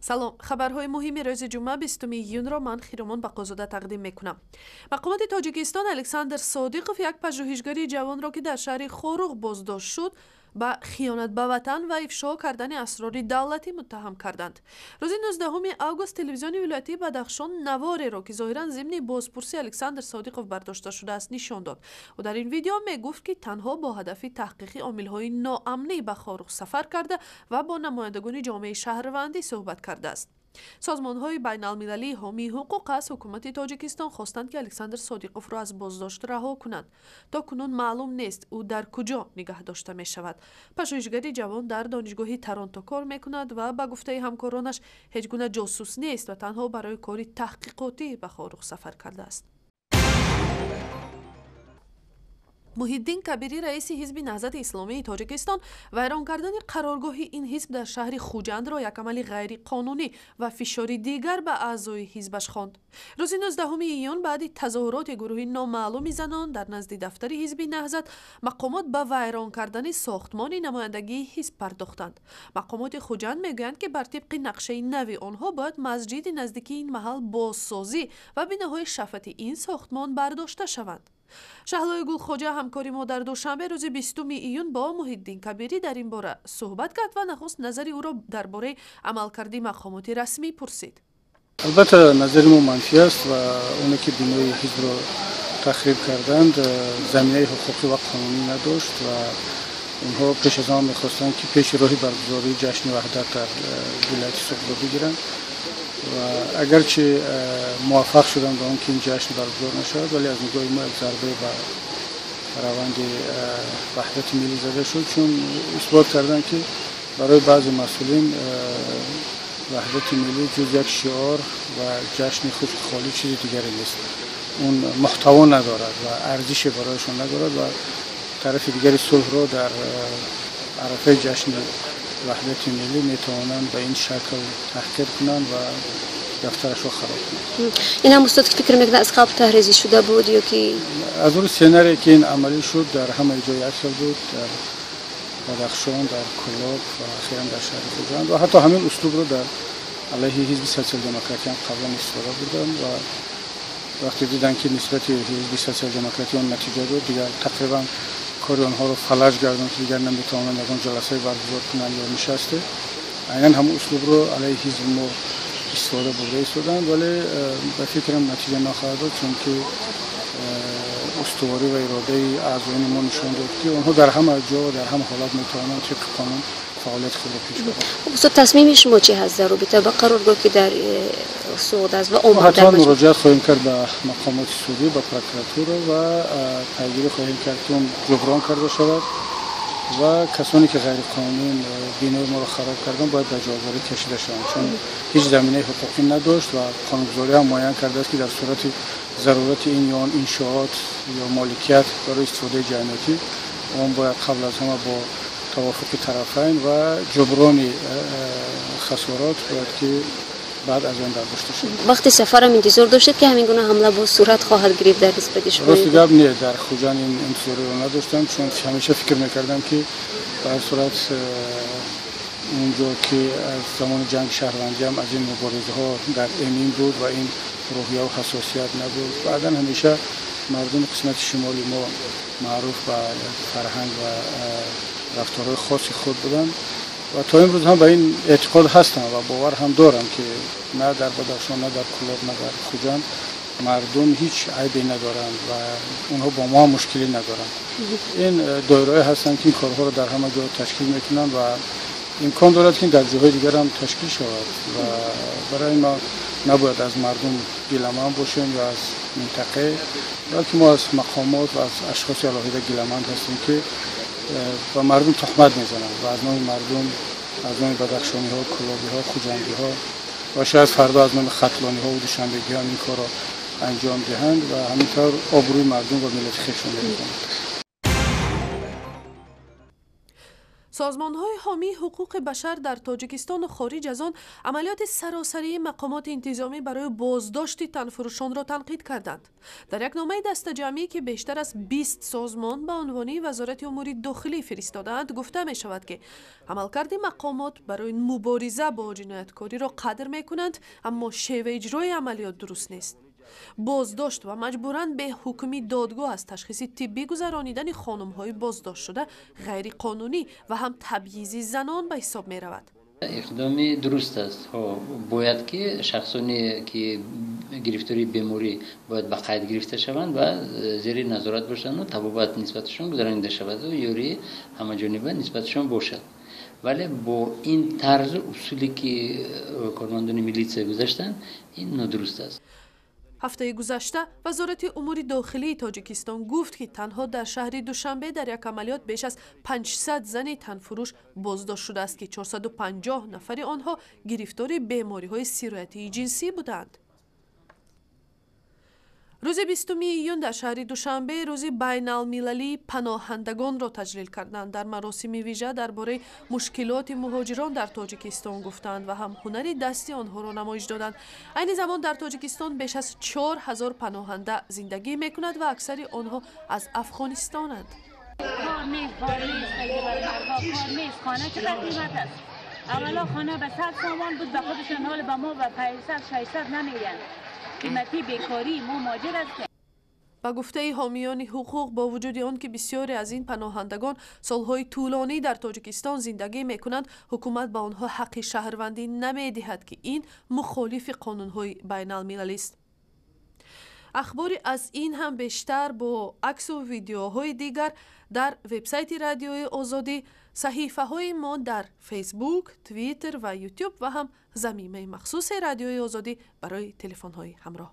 Салом. Хабарҳои муҳими рӯзи ҷумъа 20 июнро ман Хиромон Бақозода тақдим мекунам. Мақомоти Тоҷикистон Александр Содиқов, як пажӯҳишгари ҷавонро, ки дар шаҳри Хоруғ боздошт шуд, ба хиёнат ба ватан ва ифшо кардани асрори давлатӣ муттаҳам карданд. Рӯзи 19 август телевизиони вилоятии Бадахшон навореро, ки зоҳиран зимни бозпурсии Александр Содиқов бардошта шудааст, нишон дод. Ӯ дар ин видео мегуфт, ки танҳо бо ҳадафи таҳқиқи омилҳои ноамнӣ ба Хоруғ сафар карда ва бо намояндагони ҷомеаи шаҳрвандӣ суҳбат кардааст. Созмонҳои байналмилалии ҳомии ҳуқуқ аз ҳукумати Тоҷикистон хостанд, ки Александр Содиқовро аз боздошт раҳо кунанд. То кунун маълум нест, ӯ дар куҷо нигаҳ дошта мешавад. Пажӯҳишгари ҷавон дар донишгоҳи Торонто кор мекунад ва ба гуфтаи ҳамкоронаш ҳеҷ гуна ҷосус нест ва танҳо барои кори таҳқиқотӣ ба Хоруғ сафар кардааст. Муҳиддин Кабирӣ, раиси ҳизби Наҳзати Исломии Тоҷикистон, вайрон кардани қароргоҳи ин ҳизб дар шаҳри Хуҷандро як амали ғайриқонунӣ ва фишори дигар ба аъзои ҳизбаш хонд. Рӯзи 19 июн баъди тазоҳуроти гурӯҳи номаълуми занон дар назди дафтари ҳизби Наҳзат, мақомот ба вайрон кардани сохтмони намояндагии ҳизб пардохтанд. Мақомоти Хуҷанд мегӯянд, ки бар тибқи нақшаи нави онҳо бояд масҷиди наздикии ин маҳал бозсозӣ ва биноҳои шафати ин сохтмон бардошта шаванд. Шаҳлои Гулхоҷа, ҳамкори мо дар Душанбе, рӯзи 20 июн бо Муҳиддин Кабирӣ дар ин бора суҳбат кард ва нахуст назари ӯро дар бораи амалкарди мақомоти расмӣ пурсид. Албатта, назари мо манфӣ аст ва оне ки бинои ҳизбро тахриб карданд, заминаи ҳуқуқӣ ва қонунӣ надошт ва онҳо пеш аз он мехостанд, ки пеши роҳи баргузории ҷашни Ваҳдат дар вилояти Суғдро бигиранд ва агарчи муваффақ шуданд ба он ки ин ҷашн баргузор нашавад, вале аз нигоҳи мо як зарбе ба раванди ваҳдати миллӣ зада шуд, чун исбот карданд, ки барои баъзе масъулин ваҳдати миллӣ ҷуз як шиор ва ҷашни хушку холӣ чизи дигаре нест, он муҳтаво надорад ва арзише барояшон надорад ва тарафи дигари сулҳро дар арафаи ҷашни ваҳдати миллӣ метавонанд ба ин шакл таҳқир кунанд ва дафтарашро хароб кунанд. Ин ҳам, устод, фикр мекунад, аз қабл таҳризӣ шуда буд ё ки? Аз рӯи сценарие ки ин амалӣ шуд, дар ҳамаи ҷой якхел буд: дар Бадахшон, дар Кӯлоб ва ахиран дар шаҳри Хуҷанд. Ва ҳатто ҳамин услубро дар алайҳи ҳизби Социал-демократӣ ҳам қаблан истифода бурданд ва вақте диданд, ки нисбати ҳизби Социал-демократӣ он натиҷа дод, дигар тақрибан кори онҳоро фалаҷ гардонд, ки дигар наметавонанд ягон ҷаласае баргузор кунанд ё нишасте, айнан ҳамон услубро алайҳи ҳизби мо истифода бурда истоданд. Вале ба фикрам, натиҷа нахоҳад дод, чунки устуворӣ ва иродаи аъзоёни мо нишон дод, ки онҳо дар ҳама ҷо ва дар ҳама ҳолат метавонанд тибқи қонун фаъолияти худро пеш баранд. Устод, тасмими шумо чӣ ҳаст дар робита ба қароргоҳ, ки дар Суғд аст ва омад? Ҳатман муроҷиат хоҳем кард ба мақомоти судӣ, ба прокуратура ва пайгирӣ хоҳем кард, ки он ҷуброн карда шавад ва касоне ки ғайриқонунӣ бинои моро хароб карданд, бояд ба ҷавобгарӣ кашида шаванд, чун ҳеҷ заминаи ҳуқуқӣ надошт ва қонунгузорӣ ҳам муайян кардааст, ки дар сурати зарурати ин ё он иншоот ё моликият барои истифодаи ҷамъиятӣ, он бояд қабл аз ҳама бо тавофуқи тарафайн ва ҷуброни хасорот бояд ки баъд аз он бардошта шавад. Вақти сафарам интизор доштед, ки ҳамин гуна ҳамла боз сурат хоҳад гирифт дар нисбати шумо? Рости гап, не, дар Хуҷанд ин интизориро надоштам, чун ҳамеша фикр мекардам, ки ба ҳар сурат унҷо, ки аз замони ҷанги шаҳрвандиам аз ин муборизаҳо дар эмин буд ва ин рӯҳияву ҳассосият набуд. Баъдан ҳамеша мардуми қисмати шимоли мо маъруф ба фарҳанг ва рафторҳои хоси худ буданд ва то имрӯз ҳам ба ин эътиқод ҳастам ва бовар ҳам дорам, ки на дар Бадахшон, на дар Кӯлоб, на дар Хуҷанд мардум ҳеҷ айбе надоранд ва онҳо бо мо ҳам мушкилӣ надоранд. Ин доираҳое ҳастанд, ки ин корҳоро дар ҳама ҷо ташкил мекунанд ва имкон дорад, ки дар ҷоҳои дигар ҳам ташкил шавад. Ва барои мо набояд аз мардум гиламанд бошем ё аз минтақае, балки мо аз мақомот ва аз ашхоси алоҳида гиламанд ҳастем, ки ба мардум тухмат мезананд ва аз номи мардум, аз номи бадахшониҳо, кӯлобиҳо, хуҷандиҳо ва шояд фардо аз номи хатлониҳо ва душанбегиҳо ин корро анҷом диҳанд ва ҳамин тавр обрӯи мардум ва миллати хешро мерезонанд. Созмонҳои ҳомии ҳуқуқи башар дар Тоҷикистону хориҷ аз он амалиёти саросарии мақомоти интизомӣ барои боздошти танфурӯшонро танқид карданд. Дар як номаи дастаҷамъӣ, ки бештар аз 20 созмон ба унвони Вазорати умури дохилӣ фиристодаанд, гуфта мешавад, ки амалкарди мақомот барои мубориза бо ҷинояткориро қадр мекунанд, аммо шеваи иҷрои амалиёт дуруст нест. Боздошт ва маҷбуран беҳукми додгоҳ аз ташхиси тиббӣ гузаронидани хонумҳои боздоштшуда ғайриқонунӣ ва ҳам табъизи занон ба ҳисоб меравад. Иқдоми дуруст аст. Бояд ки шахсоне ки гирифтори беморӣ бояд ба қайд гирифта шаванд ва зери назорат бошанду табобат нисбаташон гузаронида шаваду ёрии ҳамаҷониба нисбаташон бошад. Вале бо ин тарзу усуле ки кормандони милитсия гузаштанд, ин нодуруст аст. Ҳафтаи гузашта Вазорати умури дохилии Тоҷикистон гуфт, ки танҳо дар шаҳри Душанбе дар як амалиёт беш аз 500 зани танфурӯш боздошт шудааст, ки 450 нафари онҳо гирифтори бемориҳои сироятии ҷинсӣ буданд. Рӯзи 20 июн дар шаҳри Душанбе рӯзи байналмилалии паноҳандагонро таҷлил карданд. Дар маросими вижа дар бораи мушкилоти муҳоҷирон дар Тоҷикистон гуфтанд ва ҳам ҳунари дасти онҳоро намоиш доданд. Айни замон дар Тоҷикистон беш аз 4000 паноҳанда зиндагӣ мекунад ва аксари онҳо аз Афғонистонанд. Кор нест, кор нест, кор нест. Хона чақадр қимат аст. Аввало хона ба 100 сомон буд, ба худашон, ҳол ба мо ба 500, 600 намегӯянд. Қимати, бекорӣ, мо муҳоҷир ҳастем. Ба гуфтаи ҳомиёни ҳуқуқ, бо вуҷуди он ки бисёре аз ин паноҳандагон солҳои тӯлонӣ дар Тоҷикистон зиндагӣ мекунанд, ҳукумат ба онҳо ҳаққи шаҳрвандӣ намедиҳад, ки ин мухолифи қонунҳои байналмилалист. Ахбори аз ин ҳам бештар бо аксу видеоҳои дигар дар вебсайти Радиои Озодӣ, саҳифаҳои мо дар Фейсбук, Твиттер ва Ютуб ва ҳам замимаи махсуси Радиои Озодӣ барои телефонҳои ҳамроҳ.